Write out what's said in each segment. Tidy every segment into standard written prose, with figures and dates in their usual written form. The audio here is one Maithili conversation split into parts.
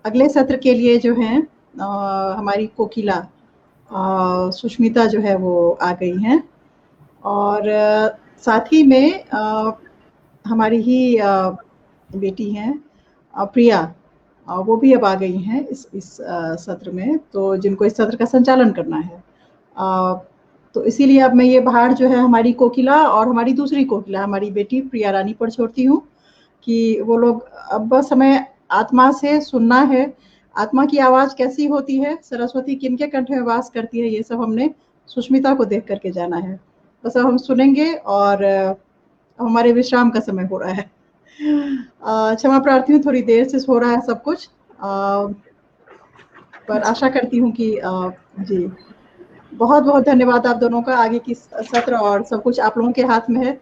अगले सत्र के लिए जो है हमारी कोकिला सुष्मिता जो है वो आ गई हैं और साथ ही में हमारी ही बेटी हैं प्रिया, वो भी अब आ गई हैं इस सत्र में, तो जिनको इस सत्र का संचालन करना है। तो इसीलिए अब मैं ये भार जो है हमारी कोकिला और हमारी दूसरी कोकिला हमारी बेटी प्रिया रानी पर छोड़ती हूँ कि वो लोग अब बस हमें आत्मा से सुनना है, आत्मा की आवाज़ कैसी होती है, सरस्वती किनके कंठ में वास करती है, ये सब हमने सुष्मिता को देख करके जाना है। बस अब हम सुनेंगे और अब हमारे विश्राम का समय हो रहा है। क्षमा प्रार्थी हूँ, थोड़ी देर से हो रहा है सब कुछ, पर आशा करती हूँ कि जी बहुत बहुत धन्यवाद आप दोनों का। आगे की सत्र और सब कुछ आप लोगों के हाथ में है।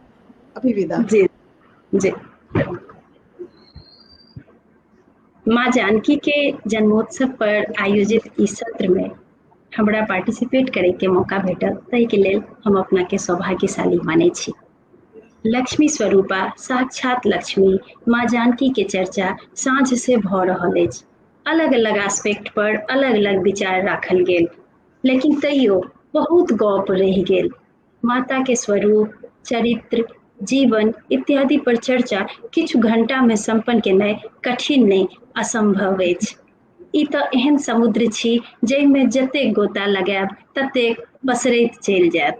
अभी विदा। जी जी। माँ जानकी के जन्मोत्सव पर आयोजित इस सत्र में हमरा पार्टिसिपेट करे के मौका भेटल, ताहि के लेल हम अपना के सौभाग्यशाली मानै छी। लक्ष्मी स्वरूपा साक्षात लक्ष्मी माँ जानकी के चर्चा साँझ से भऽ रहल अछि। अलग अलग एस्पेक्ट पर अलग अलग विचार राखल गेल, लेकिन तैयो बहुत गप रहि गेल। माता के स्वरूप, चरित्र, जीवन इत्यादि पर चर्चा किछु घंटा में सम्पन्न केनाइ कठिन नहि, असंभव अछि। ई तऽ एहन समुद्र छी जाहिमे जतेक गोता लगायब ततेक पसरैत चलि जायत।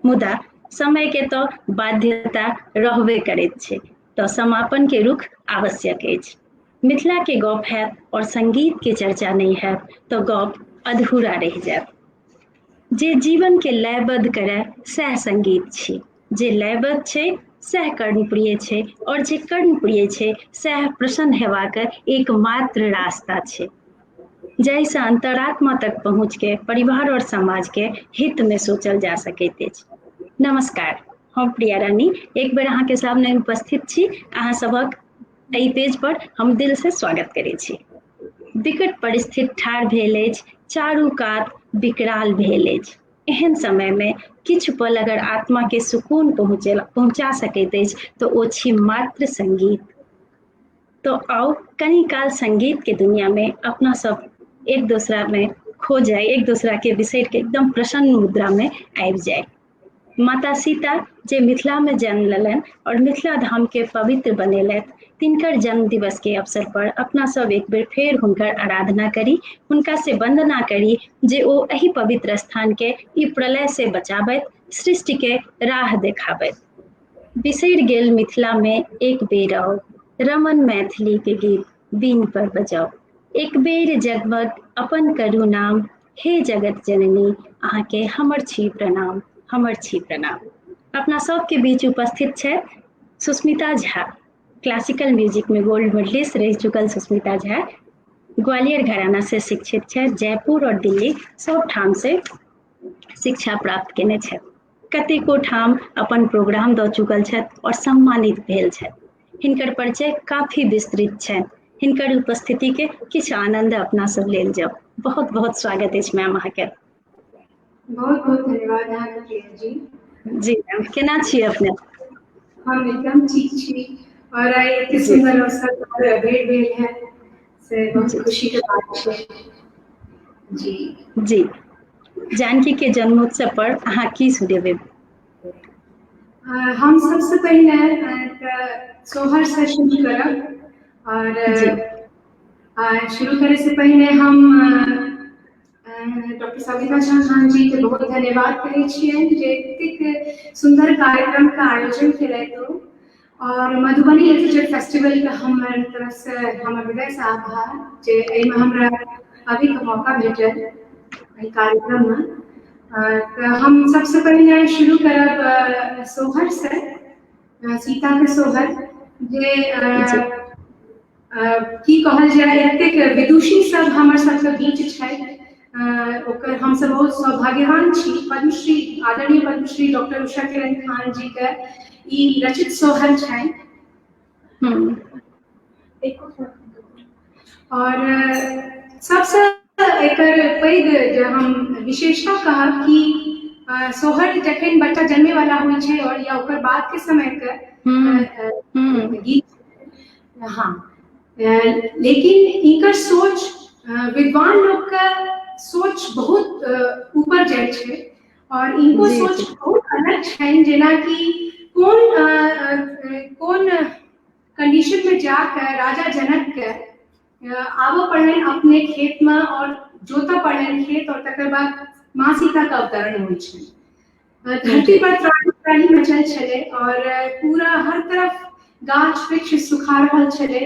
मुदा समय के तऽ बाध्यता रहबे करैत छै, तऽ समापन के रुख आवश्यक अछि। मिथिला के गप हैत और संगीत के चर्चा नहीं हैत तऽ गप अधूरा रहि जायत। जे जीवन के लयबद्ध करे सएह संगीत छी, जे लयबद्ध छै सएह कर्णप्रिय छै, और जे कर्णप्रिय छै सएह प्रसन्न हेबाक एकमात्र रास्ता छै, जाहिसँ अंतरात्मा तक पहुँच के परिवार और समाज के हित में सोचल जा सकैत अछि। नमस्कार, हम प्रिया रानी एक बेर अहाँके सामने उपस्थित छी। अहाँ सबक एहि पेज पर हम दिल से स्वागत करै छी। विकट परिस्थिति ठाढ़ भेल अछि, चारू कात विकराल भेल अछि। एहन समय में किछु पल अगर आत्मा के सुकून पहुँचा सकैत अछि तऽ ओ छी मात्र संगीत। तो आओ कनी काल संगीत के दुनिया में अपना सब एक दोसरा में खो जाए, एक दोसरा के बिसरि के एकदम प्रसन्न मुद्रा में आबि जाए। माता सीता जे मिथिला में जन्म लेलनि और मिथिला धाम के पवित्र बनेलथि, तिनकर जन्म दिवस के अवसर पर अपना सब एक बेर फेर हुनकर आराधना करी, हुनका से वंदना करी जे ओ एहि पवित्र स्थान के ई प्रलय से बचाबैत, सृष्टि के राह देखाबैत। बिसरि गेल मिथिला में एक बेर आओ, रमन मैथिली के गीत बीन पर बजाओ। एक बेर जगमग अपन करू नाम, हे जगत जननी अहाँ के हमर छी प्रणाम, हमर छी प्रणाम। अपना सबके बीच उपस्थित छै सुष्मिता झा, क्लासिकल म्यूजिक में गोल्ड मेडलिस्ट रहि चुकल सुष्मिता झा ग्वालियर घराना से शिक्षित छै, जयपुर और दिल्ली सब ठाम से शिक्षा प्राप्त केने छथि। कतेको ठाम अपन प्रोग्राम दऽ चुकल छथि और सम्मानित भेल छथि। हिनकर परिचय काफी विस्तृत छनि। हिनकर उपस्थिति के किछु आनंद अपना सब लेल जाउ। बहुत बहुत स्वागत अछि मैम अहाँके। बहुत बहुत धन्यवाद अहाँके प्रिया जी। जी मैम, केना छी अपने? हम एकदम ठीक छी और आइ एते सुंदर अवसर पर भेंट भेल है से बहुत खुशी के बात छै। जी जी, जानकी के जन्मोत्सव पर अहाँ की सुनेबै? हम सबसे पहिने सोहर से शुरू करब और शुरू करे से पहिने हम डॉक्टर सविता झा खान जी के बहुत धन्यवाद कहै छियनि जे एतेक सुंदर कार्यक्रम के आयोजन केलथि ओ। और मधुबनी लिटरेचर फेस्टिवल के हमर तरफ से हमर हृदय से आभार जे एहिमे हमरा अभी के मौका भेटल एहि कार्यक्रम में। तऽ हम सबसे पहिने शुरू करब सोहर से, सीता के सोहर, जे की कहल जाय एतेक विदुषी सब हमर सबके बीच छथि, ओकर हमसब बहुत सौभाग्यवान छी। पद्मश्री आदरणीय पद्मश्री डॉक्टर उषा किरण खान जी के ई रचित सोहर छनि। और सबसे एकर पैघ जे हम विशेषता कहब कि सोहर जखन बच्चा जन्मे वाला होइ छै और या ओकर बाद के समय के गीत, हाँ, लेकिन इनकर सोच विद्वान लोग के सोच बहुत ऊपर जाइ छै और इनको सोच बहुत अलग छनि। जेनाकि कोन कोन कंडीशन में जाकर राजा जनक के आबऽ पड़लनि अपने खेत में और जोतऽ पड़लनि खेत और तकर बाद माँ सीता के अवतरण होइ छै। धरती पर त्राही त्राही मचल छलै और पूरा हर तरफ गाछ वृक्ष सुखा रहल छलै।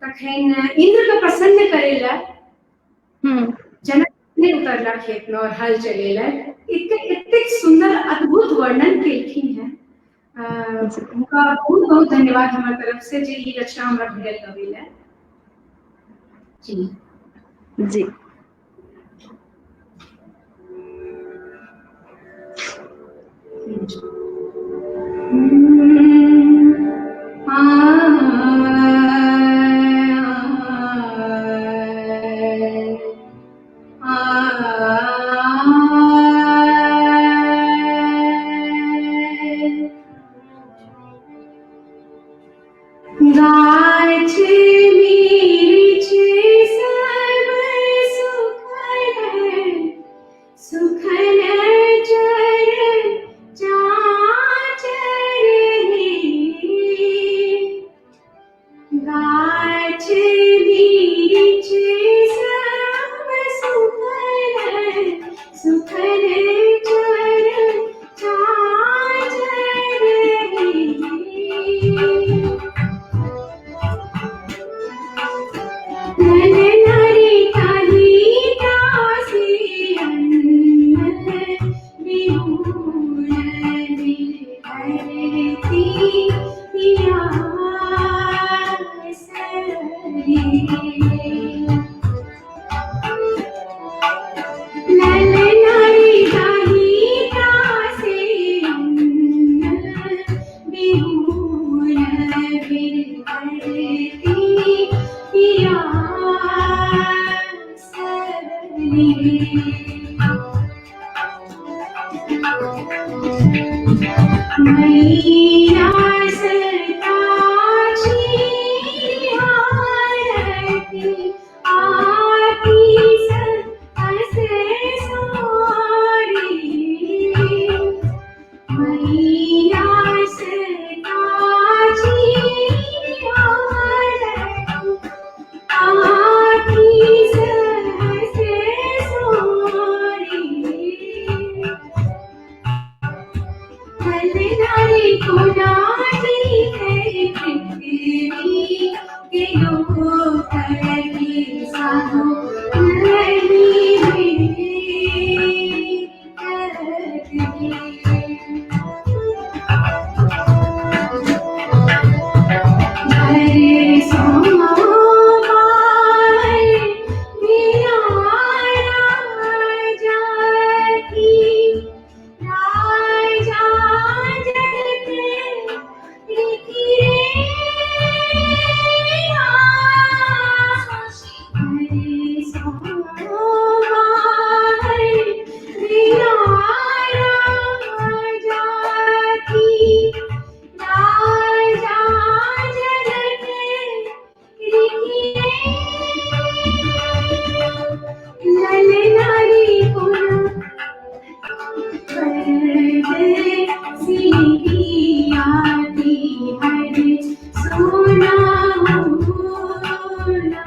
तखन इंद्र के प्रसन्न करै लए जनक नहि उतरला खेत में और हल चलेलक। एतेक सुंदर अद्भुत वर्णन केलखिन हेँ। हुनका बहुत बहुत धन्यवाद हमर तरफ से जे ई रचना हमरा भेटल गबै लए। जी जी। गाछ मिर्च सब सुखल सुखल चर चाचर हे। गाछ मिर्च सब सुखल सुखल चर चाचर हे। नल नारी ताही तासी अन्न विहून धरती पियासरी। नल नारी ताही तासी अन्न विहून धरती पियासरी। मैया सताची हारती आती असे सोरी। मैया सताची हारती आती से सोरी। नारी कोनाजी है पृथ्वी के लोक की साधु नहीं हरे सोमार बिना राजा की राजा जनक ऋषि रे। हरे सोमार बिना राजा की राजा जनक ऋषि रे। नल नारी पुन सिलियाती हरे सोना होना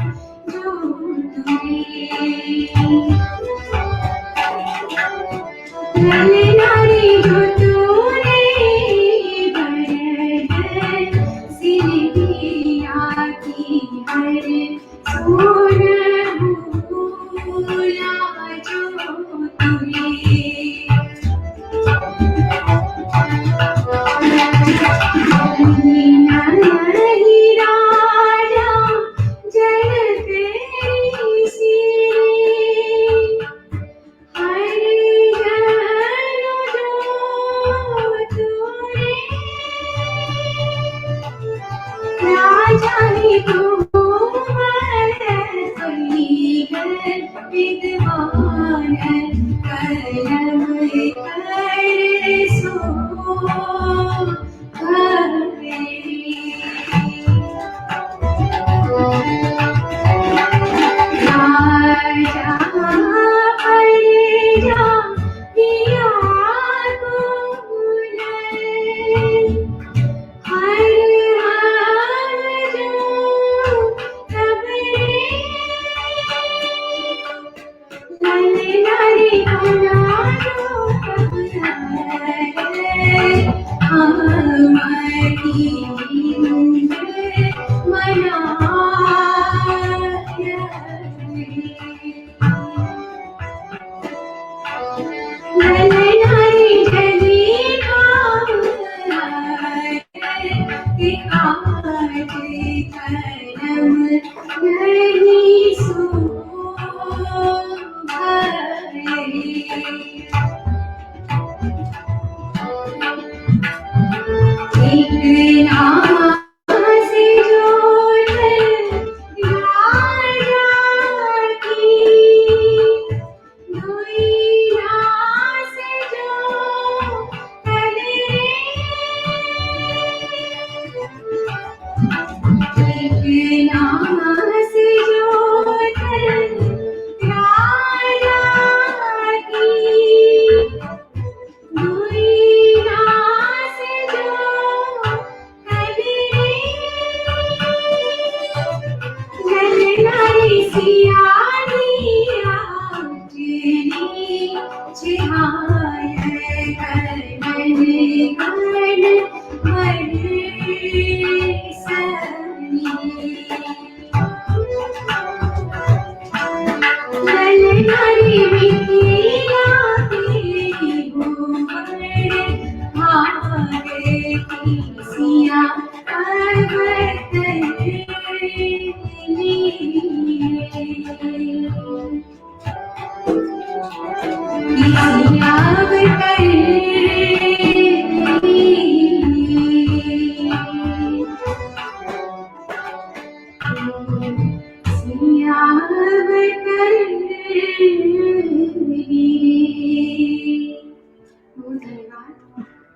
जो तुरे। नल नारी जो तूने बरद सिलियाती हरे सोना होना जो तुरे। नहीं राजा जनक ऋषि हरि जन जो तुरे। राजा ही तो विद्वान कलम कर सो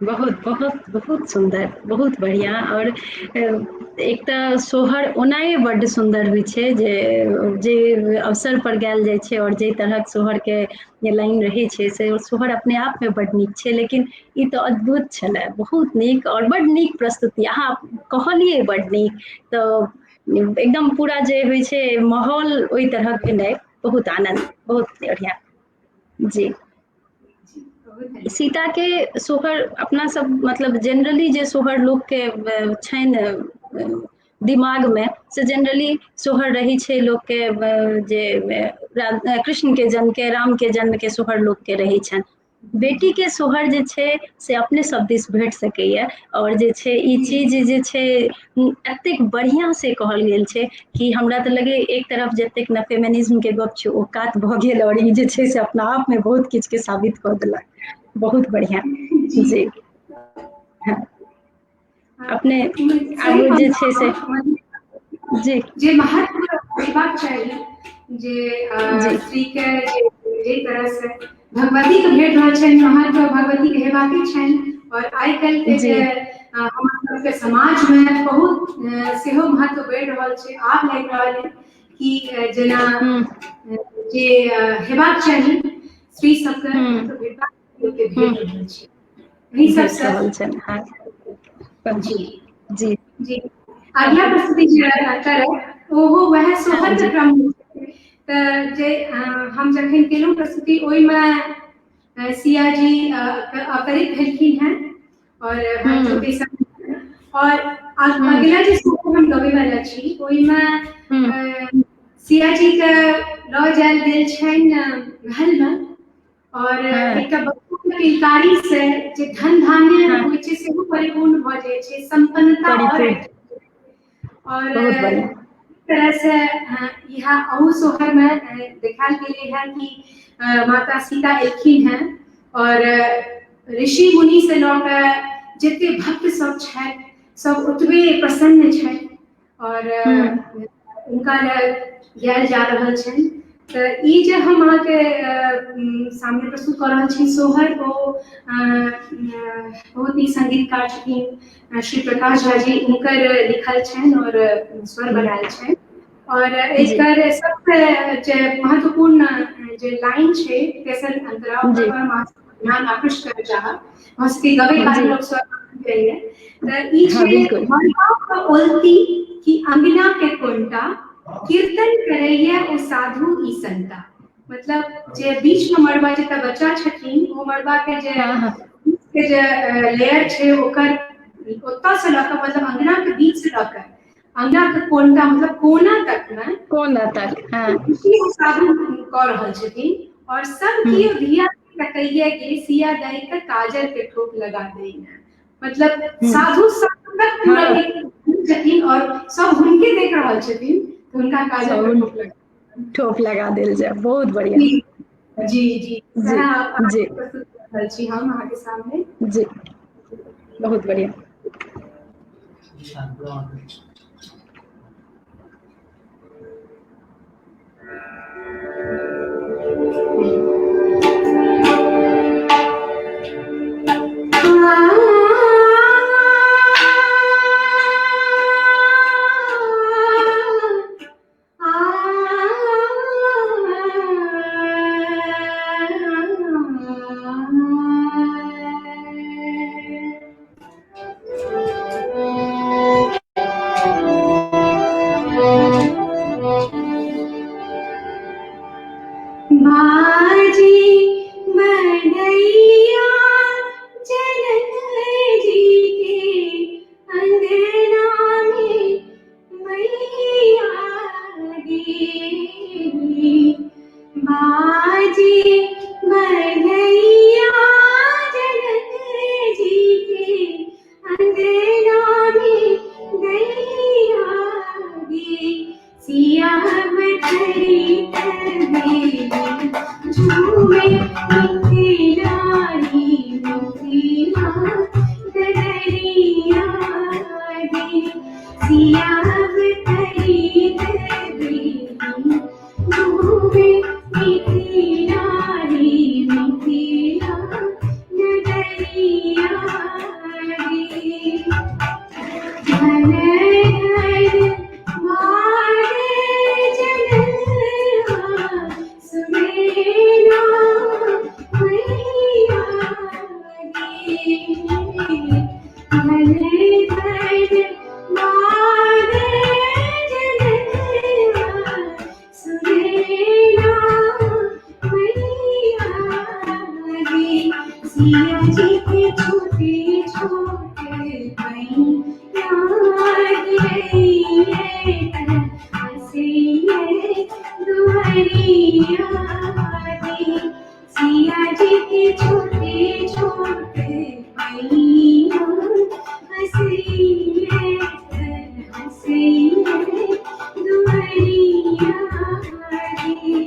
बहुत बहुत बहुत सुन्दर, बहुत बढ़िया। और एक तऽ सोहर ओनाहि बड्ड सुन्दर होइ छै जे जे अवसर पर गायल जाइ छै और जाहि तरहक सोहर के जे लाइन रहै छै से सोहर अपने आप मे बड्ड नीक छै, लेकिन ई तऽ अद्भुत छलै, बहुत नीक और बड्ड नीक प्रस्तुति। अहाँ कहलियै बड्ड नीक, तऽ एकदम पूरा जे होइ छै माहौल ओहि तरहक भेलै, बहुत आनन्द, बहुत बढ़िया। जी, सीता के सोहर अपना सब मतलब जनरली जे सोहर लोक के छनि दिमाग में, से जनरली सोहर रही छै लोक के, जे कृष्ण के जन्म के, राम के जन्म के सोहर लोक के रही छनि। बेटी के सोहर जे छै से अपने सब दिस भेट सकैया, और जे छै ई चीज जे छै एतेक बढ़िया से कहल गेल छै कि हमरा तऽ लगे एक तरफ जतेक न फेमिनिज्म के गप छै ओ कात भऽ गेल, और ई जे छै से अपना आप में बहुत किछु के साबित कऽ देलक। बहुत बढ़िया। जी हाँ, अपने आगू जे छै से जी जे महत्व होबाक चाही जे स्त्री के जे तरह से भगवती के भेट रहल छनि महत्व, भगवती के हेबाके छनि। और आइ काल्हि के जे हमर सबके समाज में बहुत सेहो महत्व बढ़ि रहल छै। आब लागि रहल है कि जेना जे हेबाक चाही स्त्री सबके भेटबाक भेट रहल छै। एहि सबसँ जी जी जी अगला प्रस्तुति जे करब ओहो वएह सोहर के क्रम। तऽ जे हम जखन केलहुँ प्रस्तुति ओहिमे सिया जी अवतरित भेलखिन हेँ और और अगिला जे सोहर हम गबै वाला छी ओहिमे सिया जी के लऽ जायल गेल छनि महल में, और एकटा बच्चा के किलकारी से जे धन धान्य होइ छै सेहो परिपूर्ण भऽ जाइ छै, संपन्नता और तरह से यहाँ अहू सोहर में देखायल गेलै है कि माता सीता एलखिन हैं और ऋषि मुनि से लऽ कऽ जते भक्त सब छथि सब ओतबे प्रसन्न छथि और हुनका लए गायल जा रहल छनि। तऽ ई जे हम अहाँके सामने प्रस्तुत कऽ रहल छी सोहर, ओ बहुत नीक संगीतकार छथिन श्री प्रकाश झा जी, हुनकर लिखल छनि और स्वर बनायल छनि। और एकर सबसे जे महत्वपूर्ण जे लाइन छै तेसर अंतरा, ओकर हम ध्यान आकृष्ट करय चाहब, भऽ सकै गबै काल लोक स्वर जाइए। तऽ ई छै मरबा ओलती कि अंगना के कोनटा, कीर्तन करैया ओ साधु ई संता। मतलब जे बीच में मड़बा जतऽ बच्चा छथिन ओ मड़बा के जे के जे लेयर छै ओकर ओतऽ से लऽ कऽ, मतलब अंगना के बीच से लऽ कऽ अंगना के कोनटा, मतलब कोना तक में, कोना तक, हाँ, साधु कऽ रहल छथिन। और सब केओ धिया तकैया के सिया दाई के काजर के ठोप लगा दैया, मतलब साधु सब तक पूरा छथिन और सब हुनके देख रहल छथिन, तो हुनका काजर के ठोप लगा ठोप लगा देल जाए। बहुत बढ़िया। जी जी जी, प्रस्तुत कर रहल छी हम अहाँके सामने। जी, बहुत बढ़िया। बाजी बनैया जनक जी के अंगना में मैया गे, बाजी बनैया जनक जी के अंगना में गैया गे, सिया बतरी झूमे मिथिलानी मिथिला गगरिया गे, सिया बतरी झूमे मिथिलानी मिथिला गगरिया गे, धन धन मारे जनक सुनेना मैया गे, धन धन मारे जनक सुनेना मैया गे, सिया जी के छोटे छोटे मैया दुहरिया गे, सिया जी के छोटे छोटे मैया हंसैये हंसैये दुहरिया गे।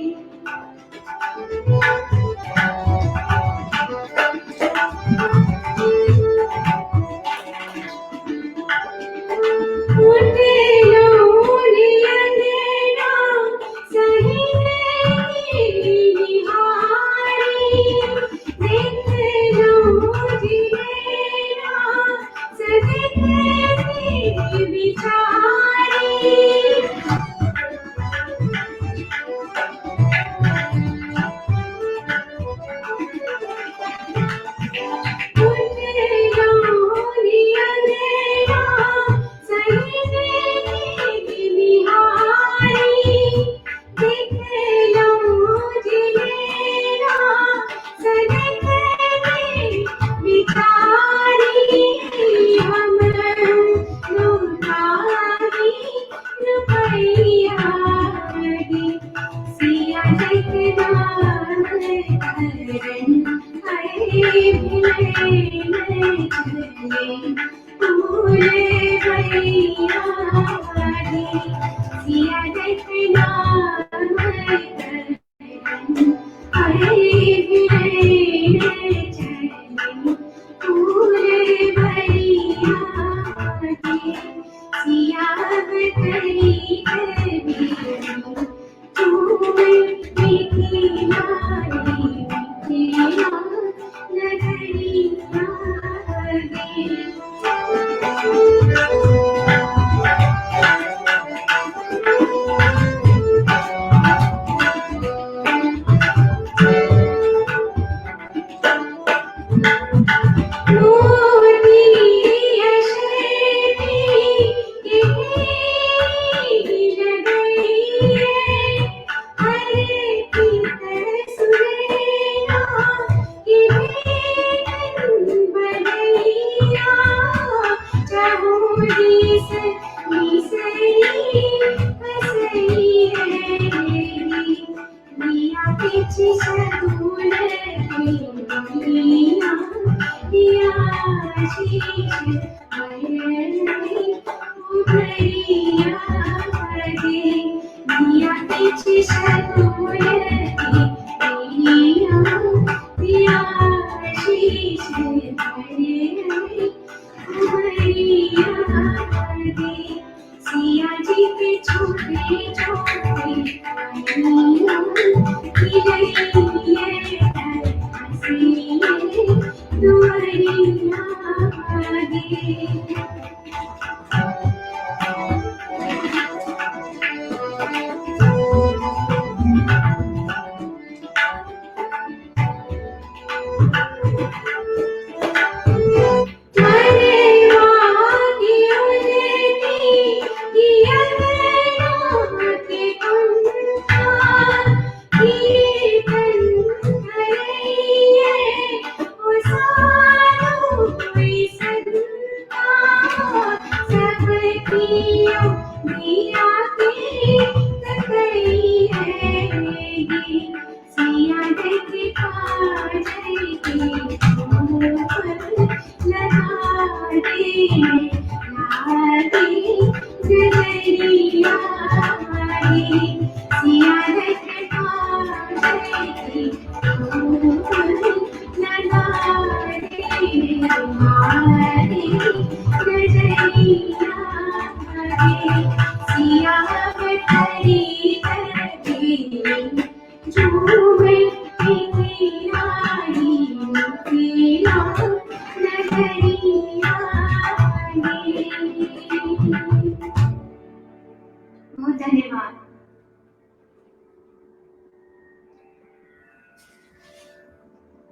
बहुत धन्यवाद।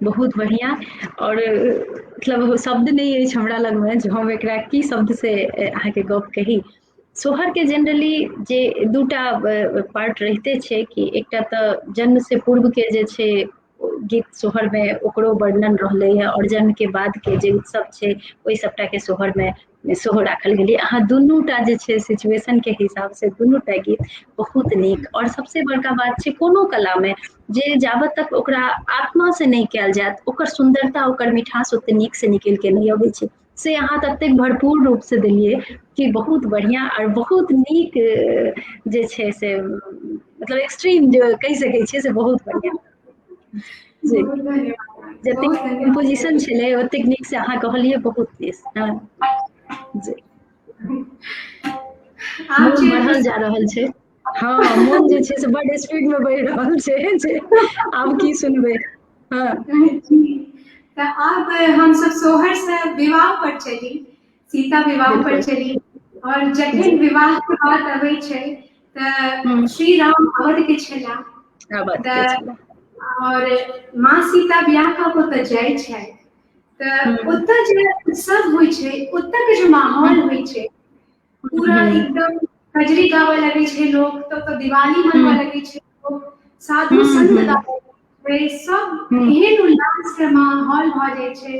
बहुत बढ़िया। और मतलब शब्द नहि अछि हमरा लगमे जे हम एकरा की शब्द से अहाँके गप कही। सोहर के जनरली जे दूटा पार्ट रहिते छै कि एकटा तऽ जन्म से पूर्व के जे छै गीत सोहर में ओकरो वर्णन रहलै है, और जन्म के बाद के जे उत्सव छै ओहि सबटा के सोहर में सेहो राखल गेलै। अहाँ दुनूटा जे छै सिचुएशन के हिसाब से दुनूटा गीत बहुत नीक। और सबसे बड़का बात छै कोनो कला में जे जाबत तक ओकरा आत्मा से नहि कयल जायत ओकर सुन्दरता ओकर मिठास ओते नीक से निकलि के नहि अबै छै। से अहाँ ततेक भरपूर रूप से देलियै कि बहुत बढ़िया और बहुत नीक जे छै से मतलब एक्सट्रीम जे कहि सकै छियै से बहुत बढ़िया। जी, जतेक कम्पोजिशन छलै ओतेक नीक से अहाँ कहलियै, बहुत नीक। जी, मोन बढ़ल जा रहल छै। हाँ, मोन जे छै से बड स्पीड में बढ़ि रहल छै जे आब की सुनबै। हाँ, तऽ आब हमसब सोहर से विवाह पर चली, सीता विवाह पर चली। और जखन विवाह के बात अबै छै तऽ श्री राम अवध के छलाह और माँ सीता बियाह कऽ कऽ ओतऽ जाइ छै तऽ ओतऽ जे उत्सव होइ छै, ओतऽ के जे माहौल होइ छै पूरा एकदम कजरी गाबऽ लगै छै लोक, तब दिवाली मनबऽ लगै छै लोक, साधु संत गाबऽ लगै छै, सब एहन उल्लास के माहौल भऽ जाइ छै।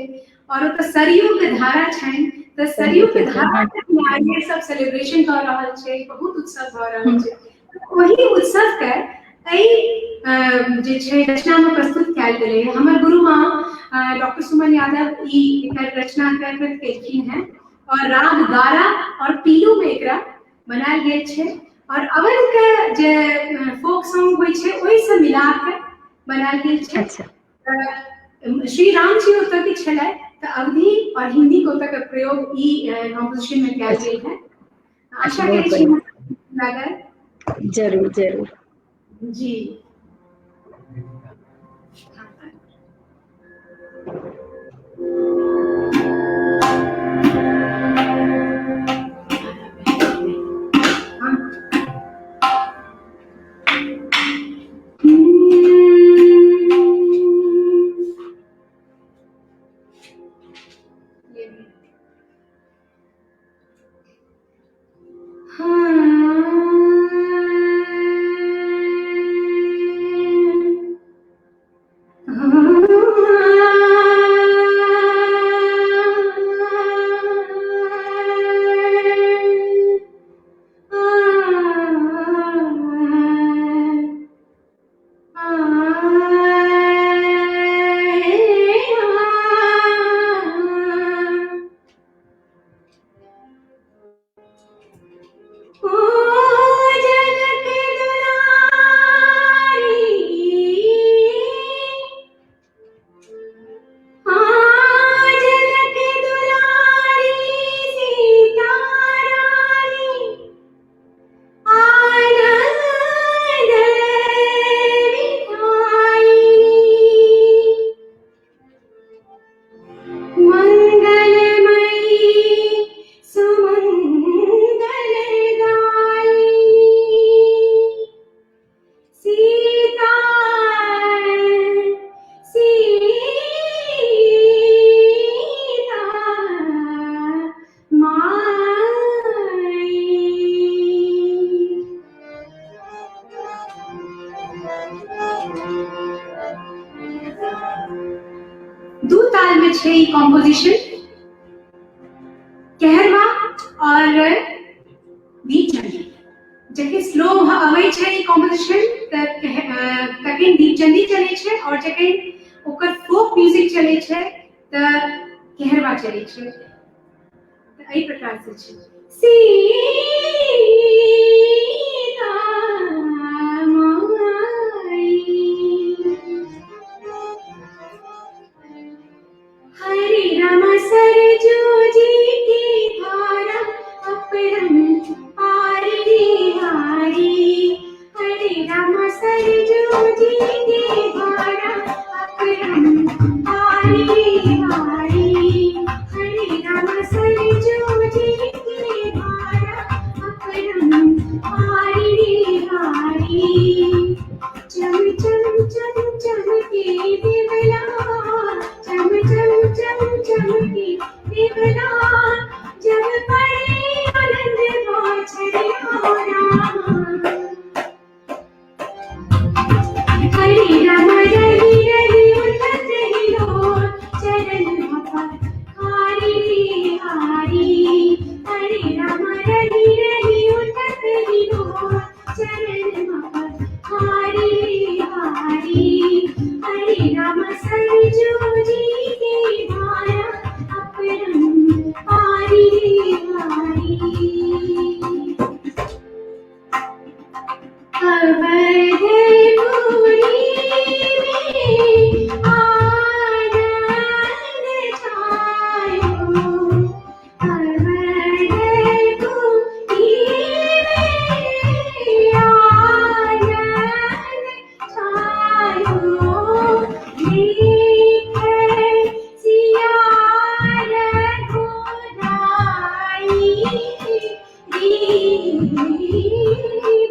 और ओतऽ सरयू के धारा छनि तऽ सरयू के धारा के किनारे सब सेलिब्रेशन कऽ रहल छै, बहुत उत्सव भऽ रहल छै। ओहि उत्सव के एहि जे छै रचना में प्रस्तुत कयल गेलै। हमर गुरु माँ डॉक्टर सुमन यादव ई एकर रचना कृत केलखिन हेँ और राग गारा और पीलू में एकरा बनायल गेल छै और अवध के जे फोक सॉन्ग होइ छै ओहिसँ मिला के बनायल गेल छै। अच्छा। श्री राम जी ओतऽ के छलथि तऽ अवधि और हिंदी के ओतऽ के प्रयोग ई कॉम्पोजिशन में कयल गेल है। आशा करै छी लागल। जरूर जरूर जी। हाँ। दू ताल में छै ई कॉम्पोजिशन, कहरवा और दीपचंदी। जखन स्लो अबै छै ई कॉम्पोजिशन तखन दीपचंदी चलै छै, और जखन ओकर फोक म्यूजिक चलै छै तऽ कहरवा चलै छै। तऽ एहि प्रकार से छै। सीता माई हरे राम सरजू जी की धारा अपरम पारी हारी। हरे राम सरजू जी की धारा अपरम पारी हारी। हरे राम सरजू जी की धारा अपरम पारी हारी। चम चम चम चमके देवला, चम चम चम चमके देवला, जब पड़े आनंद बाछड़िया राम। हरे राम रहि रहि उठत हिलोर, चरण भवर हारी हारी। हरे राम रहि रहि उठत हिलोर, चरण भवर हारी हारी। हरे राम सरजू जी की धारा अपरम पारी हारी। अवधपुरी में आनंद छायो, अवधपुरी में आनंद छायो। देख सिया रघुराई री,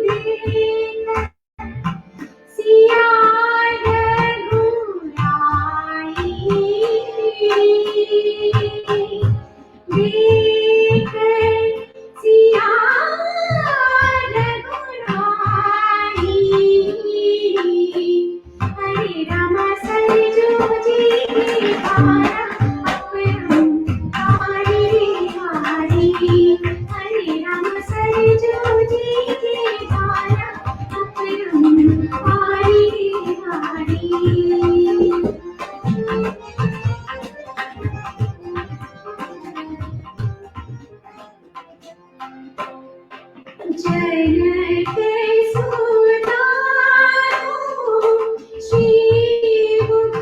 देख सिया रघुराई, देख सिया रघुराई। हरे राम सरजू जी की धारा अपरम पारी हारी। हरे राम सरजू जी की धारा अपरम पारी हारी। जनक सुतारो श्री मुख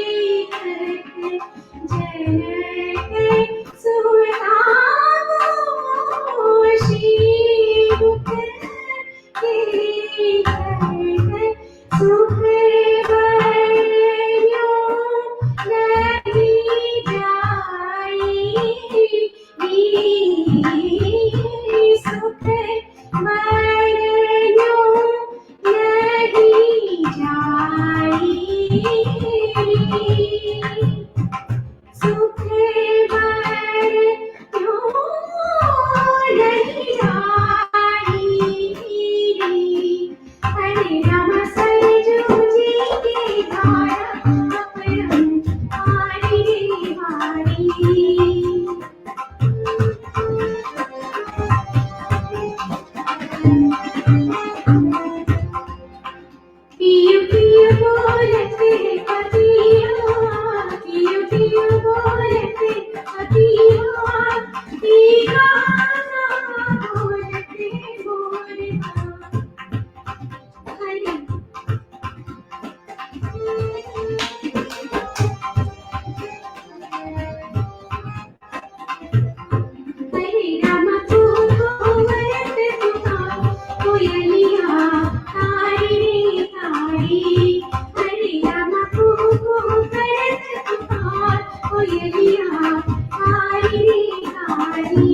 देखत, जनक सुतारो श्री मुख देखत, सुख बरन्यो नहीं जाई, सुख बरन्यो नहीं जाई, सुख बरन्यो नहीं जाई। हरे राम सरजू जी की धारा अपरम पारी हारी। पियु पियु बोलत पतिया, पियु पियु बोलत पतिया, पीका बोलत बोलता। हरे हरे राम तू कोवरत पुकार, कोयलिया तारी रे तारी। हरे राम तू कोवरत पुकार, कोयलिया तारी रे तारी।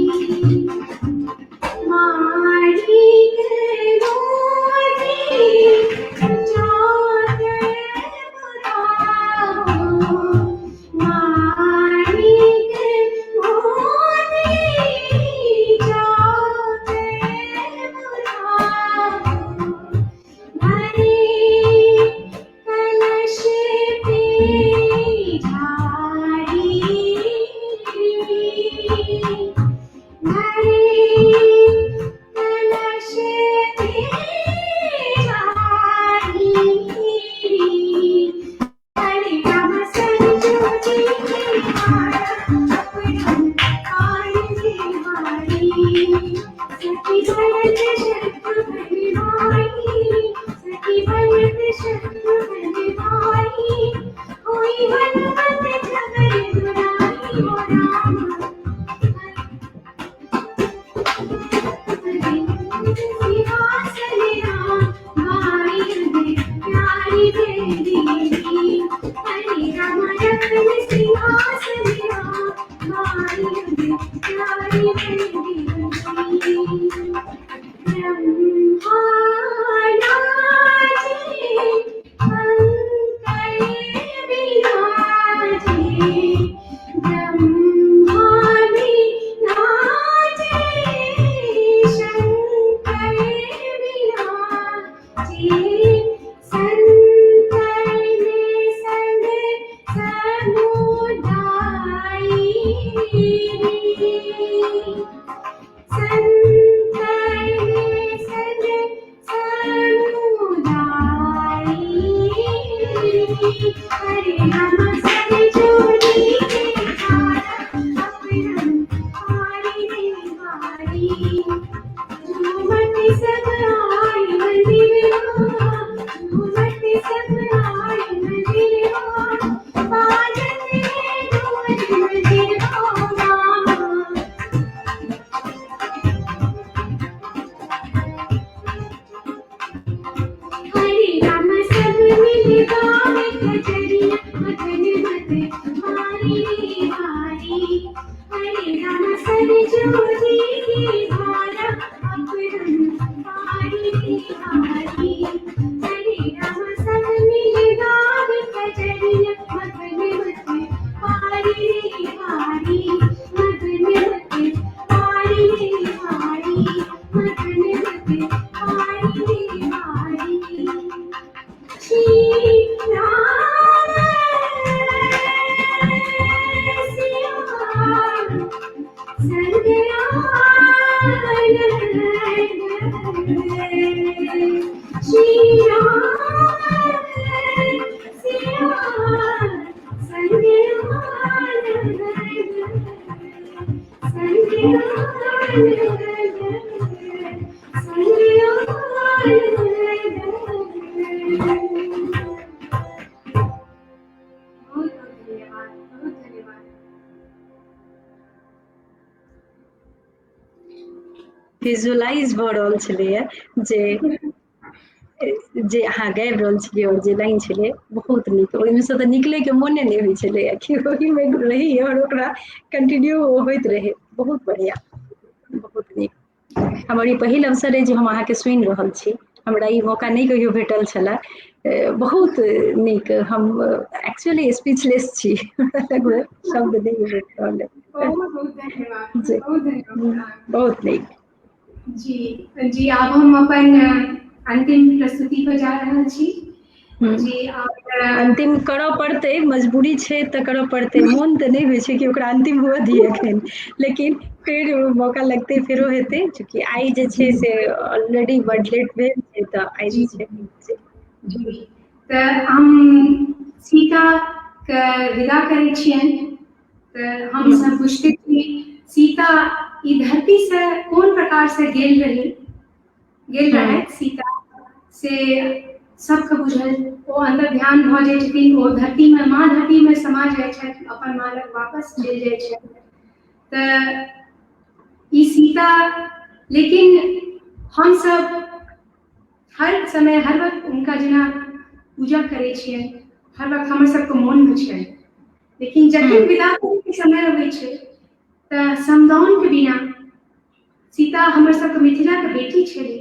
शत्रुघ्न भाई, होई हनुमत जबर दुराई हो राम। सिंहासन राम भाई हृदय प्यारी देवी, हरे राम रत्न सिंहासन राम भाई हृदय प्यारी देवी। ब्रह्मा नाचे शंकर विराजे, ब्रह्मा नाचे शंकर विराजे, संतन संग समुदाय, संतन संग समुदाय। हरे राम सर जोड़ी के धारा अपरंपारी रे भारी, झूमत सब आए मंदिरवा, झूमत सब आए मंदिरवा, बाजत है ढोल मंदिरवा रामा। हरे राम सब मिल गावे कजरिया, मगन मत मारी रे भारी। हरे राम सर जोड़ी के धारा अपरंपारी रे भारी। हरे राम सब मिल गावे कजरिया, मगन मत मारी रे भारी, मगन मत मारी रे भारी, मगन मत मारी रे भारी। श्री राम सिया संग आनंद, श्री राम सिया संग आनंद, संग आनंद, संग आनंद। बहुत बहुत धन्यवाद, बहुत धन्यवाद। विजुअलाइज भऽ रहल छलैया जे जे अहाँ गाबि रहल छलियै और जे लाइन छलै बहुत नीक, ओहिमे से तऽ निकलै के मोने नहि होइ छलैया कि ओहिमे रही और ओकरा कंटिन्यू होइत रहै। बहुत बढ़िया, बहुत नीक। हमर ई पहिल अवसर अइ जे हम अहाँके सुनि रहल छी, हमरा ई मौका नहि कहियो भेटल छलए। बहुत नीक, हम एक्चुअली स्पीचलेस छी, हमरा शब्द नहि भेट रहल अइ। बहुत बहुत धन्यवाद, जी, बहुत धन्यवाद। बहुत नीक। जी जी, आब हम अपन अंतिम प्रस्तुति पर जा रहल छी। जी, और अंतिम करऽ पड़तै, मजबूरी छै तऽ करऽ पड़तै, मोन तऽ नहि होइ छै कि ओकरा अंतिम हुअ दियै एखन, लेकिन फेर मौका लगतै फेरो हेतै। चूँकि आइ जे छै से ऑलरेडी बड लेट भेल छै तऽ आइ जे छै। जी, तऽ हम सीता के विदा करै छियनि। तऽ हम सब बुझते छी सीता ई धरती से कोन प्रकार से गेल रही, गेल रहे सीता, से सबके बुझल। ओ अंतर ध्यान भऽ जाइ छथिन, ओ धरती में, माँ धरती में समा जाइ छथि, अपन माँ लग वापस चलि जाइ छथि। तऽ ई सीता, लेकिन हम सब हर समय हर वक्त हुनका जेना पूजा करै छियनि, हर वक्त हमर सबके मोन में छनि, लेकिन जखन विदा करैके समय अबै छै तऽ समदाउन के बिना, सीता हमर सबके मिथिला के बेटी छली,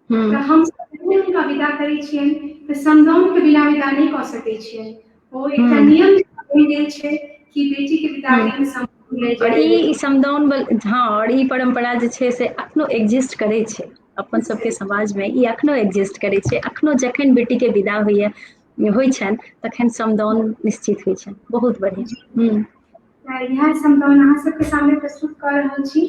तऽ हम हुनका विदा करै छियनि तऽ समदाउन के बिना विदा नहि कऽ सकै छियनि। ओ एकटा नियम बनि गेल छै कि बेटी के विदागरी में समदाउन नहि और जाइ। ई समदाउन, हाँ, और ई परंपरा जे छै से अखनो एग्जिस्ट करै छै अपन सबके समाज में, ई अखनो एग्जिस्ट करै छै। अखनो जखन बेटी के विदा होइया, होइ छनि, तखन समदाउन निश्चित होइ छनि। बहुत बढ़िया। इएह समदाउन अहाँ सबके सामने प्रस्तुत कऽ रहल छी।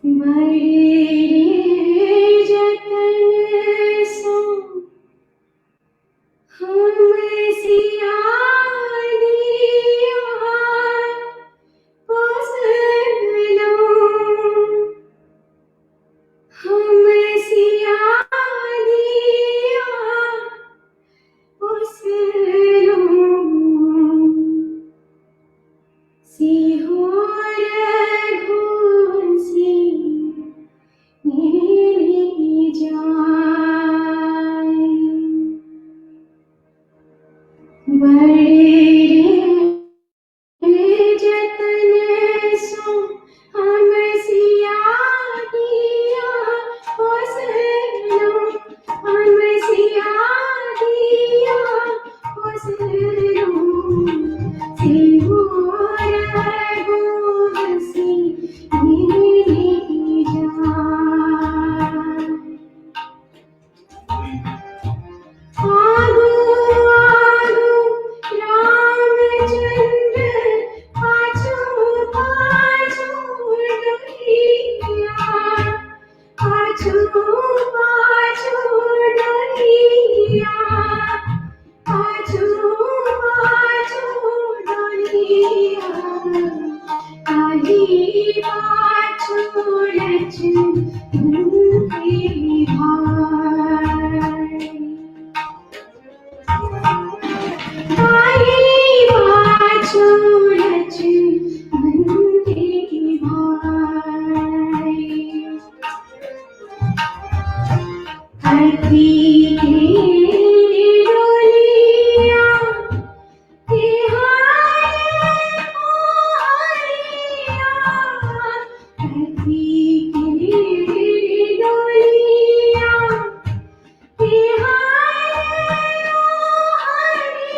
बड़े जतन सो हम सिया दिया पोसलो, हम सिया दिया पोसलो, सिहोर घोसी मेरी जाए। बड़े जतन सो हम सिया दिया पोसलो, हम सिया दिया पोसलो, सिहोर घोसी मेरी जाए। आगू आगू रामचंद्र पाछू पाछू डोलिया, पाछू पाछू डोलिया, पाछू पाछू डोलिया, ताही पाछू लक्ष्मण के भाई, ताही पाछू लक्ष्मण के भाई। अति के डोलिया तिहार मोहरिया, अति के डोलिया तिहार मोहरिया,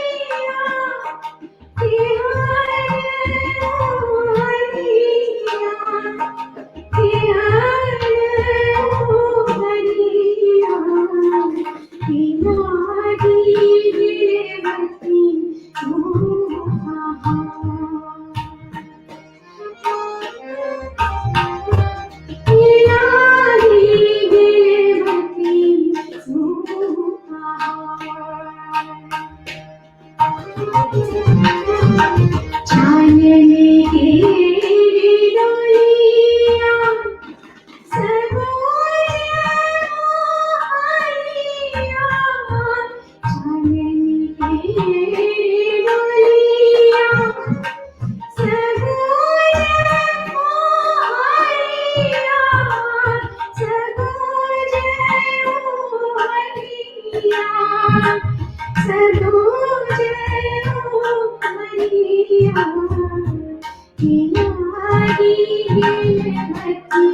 तिहार मोहरिया, तिहार मोहरिया, तिहारी गिरवती तिहारी गिरवती चांदनी के डोलिया मोहरिया, चांदनी के डोलिया मोहरिया, सगोज मोहरिया, सगोज मोहरिया, तिहारी गिरवती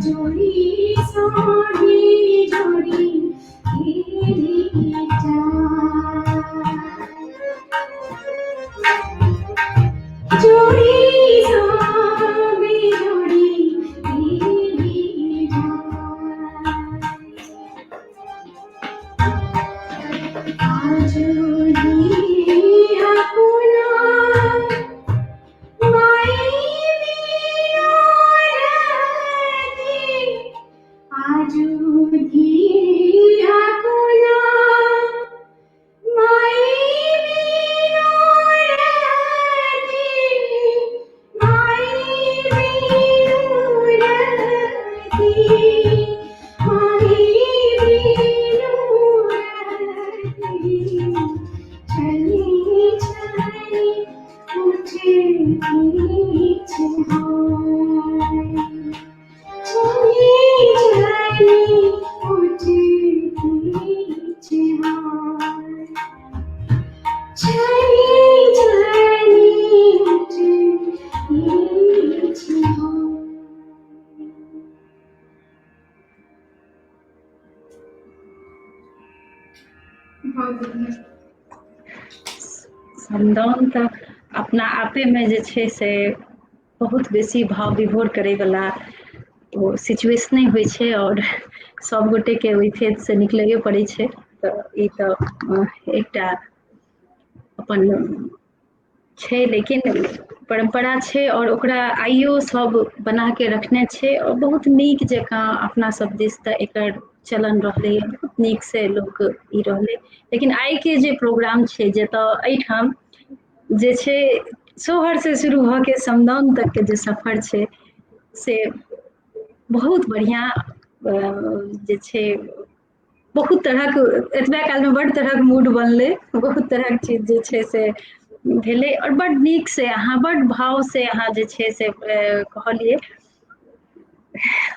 जोड़ी सोनी जोड़ी जोड़ी सोनी जोड़ी चली चली उठ पीछे। बहुत बढ़िया। समदाउन तऽ अपना आपे मे जे छै से बहुत बेसी भाव विभोर करैवला ओ सिचुएशने होइ छै आओर सब गोटे के ओहि फेज से निकलैयो पड़ै छै। तऽ ई तऽ एकटा अपन छै, लेकिन परम्परा छै आओर ओकरा आइयो सब बना के रखने छै आओर बहुत नीक जकाँ अपना सब दिस तऽ एकर चलन रहलैए, बहुत नीक से लोक ई रहलै। लेकिन आइ के जे प्रोग्राम छै जतऽ एहिठाम जे छै सोहर से शुरू भऽ के समदाउन तक के जे सफर छै से बहुत बढ़िआँ जे छै, बहुत तरहक एतबा कालमे बड्ड तरहक मूड बनलै, बहुत तरहक चीज जे छै से भेलै आओर बड्ड नीक से अहाँ बड्ड भाव से अहाँ जे छै से कहलियै।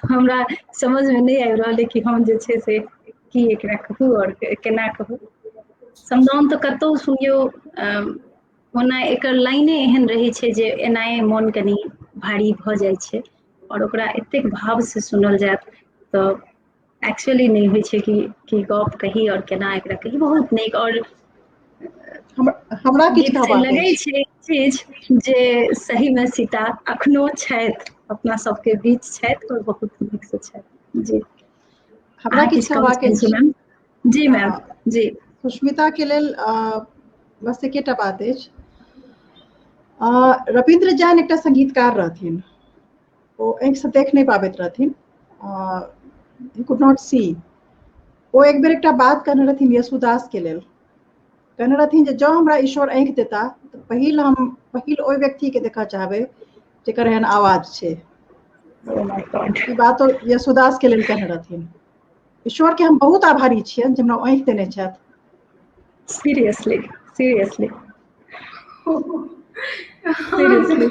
हमरा समझमे नहि आबि रहल अइ कि हम जे छै से की एकरा कहू आओर केना कहू। समदाउन तऽ कतहु सुनियौ, ओना एकर लाइने एहन रहै छै जे एनाहे मोन कनि भारी भऽ जाइ छै आओर ओकरा एतेक भावसँ सुनल जायत तऽ एक्चुअली नहि होइ छै कि गप कही आओर केना एकरा कही। बहुत नीक। आओर हमरा किछु गीत से कहबाक लगै अछि। छै चीज जे सहीमे सीता अखनो छथि, अपना सबके बीच छथि आओर बहुत नीक से छथि। जी, हमरा अहाँ किछु किछु कहऽ कहबाक चाहै छी अछि। मैम? जी मैम, जी। सुष्मिता के लेल बस एकेटा बात अछि। रविन्द्र जैन एकटा संगीतकार रहथिन, ओ आँखिसँ देख नहि पाबैत रहथिन, he could not सी। ओ एक बेर एकटा बात कहने रहथिन यशुदास के लेल, कहने रहथिन जे जँ हमरा ईश्वर आँखि देता तऽ पहिल हम पहिल ओहि व्यक्तिके देखऽ चाहबै जेकर एहन आवाज छै। Oh my God. ई बात ओ यशुदास के लेल कहने रहथिन। ईश्वर के हम बहुत आभारी छियनि जे हमरा आँखि देने छथि। Seriously, seriously, seriously.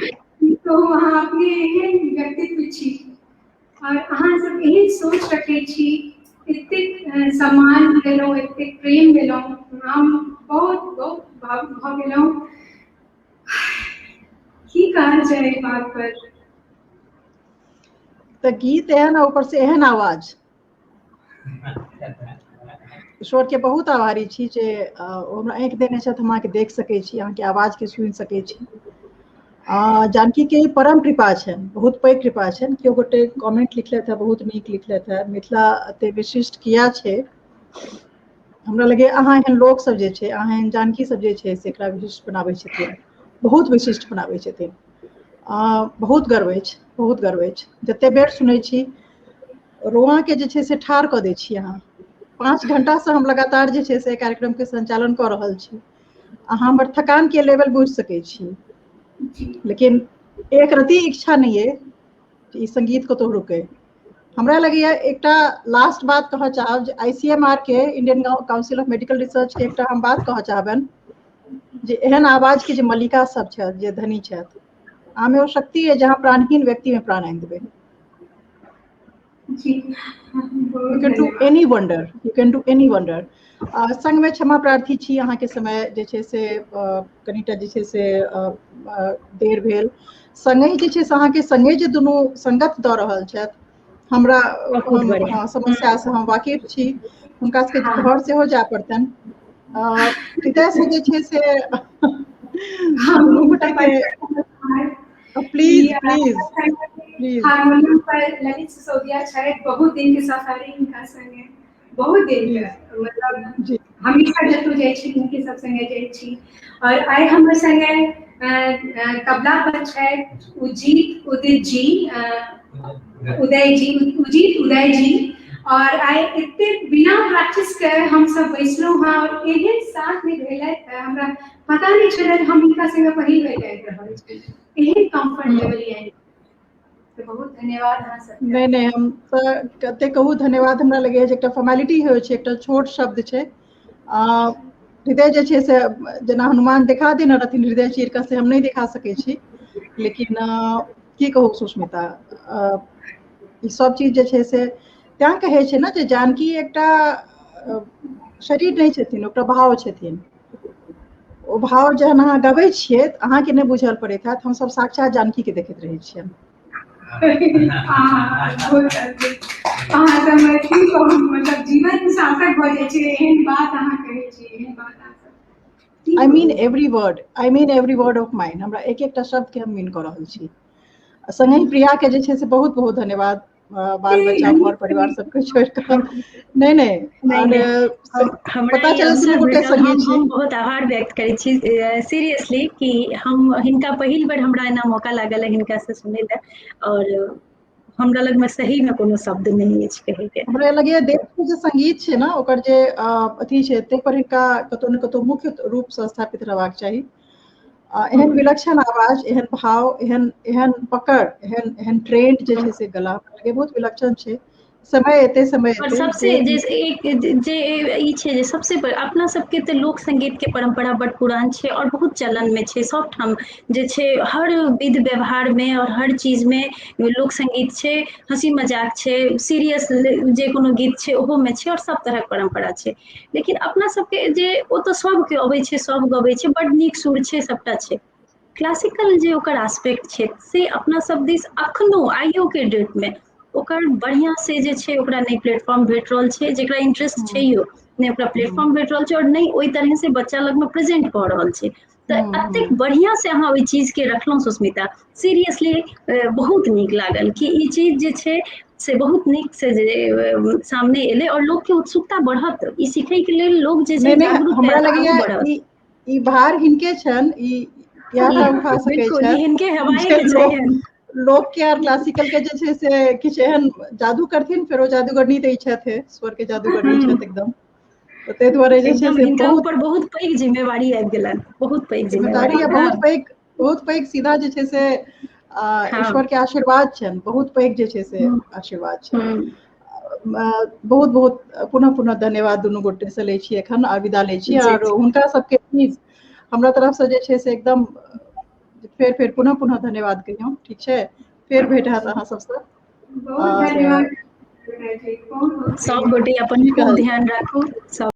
कहू, अहाँ अपने एहन व्यक्तित्व छी और अहाँ सब एहन सोच रखै छी, एतेक सम्मान देलहुँ, एतेक प्रेम देलहुँ, हम बहुत बहुत भावुक भऽ गेलहुँ। की कहल जाय एहि बात पर। तऽ गीत एहन आ ऊपर से एहन आवाज। ईश्वर के बहुत आभारी छी जे ओ हमरा आँखि देने छथि, हम अहाँके देख सकै छी, अहाँके आवाज के सुनि सकै छी। जानकी के ई परम कृपा छनि, बहुत पैघ कृपा छनि। केओ गोटे कमेंट लिखलथि है, बहुत नीक लिखलथि है, मिथिला एते विशिष्ट किया छै। हमरा लगैए अहाँ एहन लोक सब जे छै, अहाँ एहन जानकी सब जे छै से एकरा विशिष्ट बनाबै छथिन, बहुत विशिष्ट बनाबै छथिन। बहुत गर्व अछि, बहुत गर्व अछि। जते बेर सुनै छी रोआ के जे छै से ठाढ़ कऽ दै छी अहाँ। 5 घंटा से हम लगातार जे छै से कार्यक्रम के संचालन कऽ रहल छी। अहाँ हमर थकान के लेवल बुझि सकै छी, लेकिन एक रति इच्छा नहि अइ जे ई संगीत कतहु रुकै। हमरा लगैए एकटा लास्ट बात कहऽ चाहब जे ICMR के, Indian council of medical research के एकटा हम बात कहऽ चाहबनि जे एहन आवाज के जे मल्लिका सब छथि, जे धनी छथि, अहाँमे ओ शक्ति अइ जे अहाँ प्राणहीन व्यक्तिमे प्राण आनि देबै। जी, You can do any wonder, you can do any wonder. संगमे क्षमा प्रार्थी छी, अहाँके समय जे छै से कनिटा जे छै से देर भेल। संगहि जे छै से अहाँके संगे जे दुनू संगत दऽ रहल छथि, हमरा बहुत बढ़िया। समस्या से हम वाकिफ छी, हुनका सबके घर सेहो जाय पड़तनि। हृदय से जे छै से दुनू गोटेके प्लीज प्लीज प्लीज। हारमोनियम पर ललित सिसोदिया छथि, बहुत दिन के सफर हिनका संगे, बहुत दिन के, मतलब जी। हमेशा जतौ जाइ छी हिनके सब संगे जाइ छी। और आइ हमर संगे तबला पर छथि उजीत उदित जी, उदय जी, उजीत उदय जी। और आइ एते बिना प्रैक्टिस के हम सब बैसलहुँ हँ और एहन साथ में भेलथि, हमरा पता नहि चलल हम हिनका संगे पहिल बेर गाबि रहल छी, एहन कम्फर्ट लेवल यानी। तऽ बहुत धन्यवाद अहाँ सबके। नहि नहि, हम तऽ कते कहू धन्यवाद। हमरा लगैए जे एकटा फॉर्मेलिटी होइ छै, एकटा छोट शब्द छै। हृदय जे छै से जेना हनुमान देखा देने रहथिन हृदय चीर कऽ, से हम नहि देखा सकै छी, लेकिन की कहू सुष्मिता, ई सब चीज जे छै से तैं कहै छै ने जे जानकी एकटा शरीर नहि छथिन, ओकरा भाव छथिन। ओ भाव जहन अहाँ गबै छियै तऽ अहाँके नहि बुझल पड़ैत हैत, हमसब साक्षात जानकी के देखैत रहै छियनि। अद्भुत अद्भुत। अहाँ तऽ हमरा की कहू, मतलब जीवन सार्थक भऽ जाइ छै एहन बात अहाँ कहै छी, एहन बात अहाँ सब। I mean every word, I mean every word of mine. हमरा एक एकटा शब्द के हम मीन कऽ रहल छी। संगहि प्रिया के जे छै से बहुत बहुत धन्यवाद, बाल बच्चा घर परिवार सबके छोड़ि कऽ। नहि नहि, पता चलल दुनू गोटे संगे छी। हम बहुत आभार व्यक्त करै छी सीरियसली कि हम हिनका पहिल बेर हमरा एना मौका लागल है हिनका से सुनै लए, और हमरा लगमे सही में कोनो शब्द नहि अछि कहै के। हमरा लगैया देश के जे संगीत छै ने, ओकर जे अथी छै ताहि पर हिनका कतौ ने कतौ मुख्य रूप से स्थापित रहबाक चाही। एहन विलक्षण आवाज, एहन भाव, एहन एहन पकड़, एहन एहन ट्रेंड जे छै से गला लगे बहुत विलक्षण छै। समय एते समय और सबसे जे एक जे ई छै जे सबसे अपना सबके तऽ लोक संगीत के परंपरा बड पुरान छै और बहुत चलन में छै, सब ठाम जे छै हर विध व्यवहार में और हर चीज में लोक संगीत छै, हंसी मजाक छै, सीरियस जे कोनो गीत छै ओहो में छै, और सब तरहक परंपरा छै। लेकिन अपना सबके जे ओ तऽ सबके अबै छै, सब गबै छै, बड नीक सुर छै, सबटा छै। क्लासिकल जे ओकर एस्पेक्ट छै से अपना सब दिस अखनो आइयो के डेट में ओकर बढ़िया से जे छै ओकरा नहि प्लेटफॉर्म भेट रहल छै, जेकरा इंटरेस्ट छै नहि ओकरा प्लेटफॉर्म भेट रहल छै, और नहि ओहि तरह से बच्चा लगमे प्रेजेंट कऽ रहल छै। तऽ एतेक बढ़िया से अहाँ ओहि चीज के रखलहुँ सुस्मिता, सीरियसली बहुत नीक लागल कि ई चीज जे छै से बहुत नीक से जे सामने एलै और लोक के उत्सुकता बढ़त ई सीखै के लेल, लोग जे छै जागरूक। हमरा लगैया ई भार हिनके छनि, ई उठा सकै छनि, हिनके हवाई के छै। लोक के आर क्लासिकल के जे छै से किछु एहन जादू करथिन, फेरो जादूगरनी तऽ ई छथि, स्वर के जादूगरनी छथि एकदम। तऽ ताहि दुआरे जे छै से हिनका ऊपर बहुत पैघ जिम्मेवारी आबि गेलनि, बहुत पैघ जिम्मेवारी, बहुत पैघ, बहुत पैघ सीधा जे छै से ईश्वर के आशीर्वाद छनि, बहुत पैघ जे छै से आशीर्वाद छनि। बहुत बहुत पुनः पुनः धन्यवाद दुनू गोटे से लै छी एखन और विदा लै छी। और हुनका सबके प्लीज हमरा तरफ से जे छै से एकदम फेर फेर पुनः पुनः धन्यवाद कहियौ। ठीक छै, फेर भेट हैत अहाँ सबसँ। बहुत धन्यवाद। सब गोटे अपन खूब ध्यान राखू सब।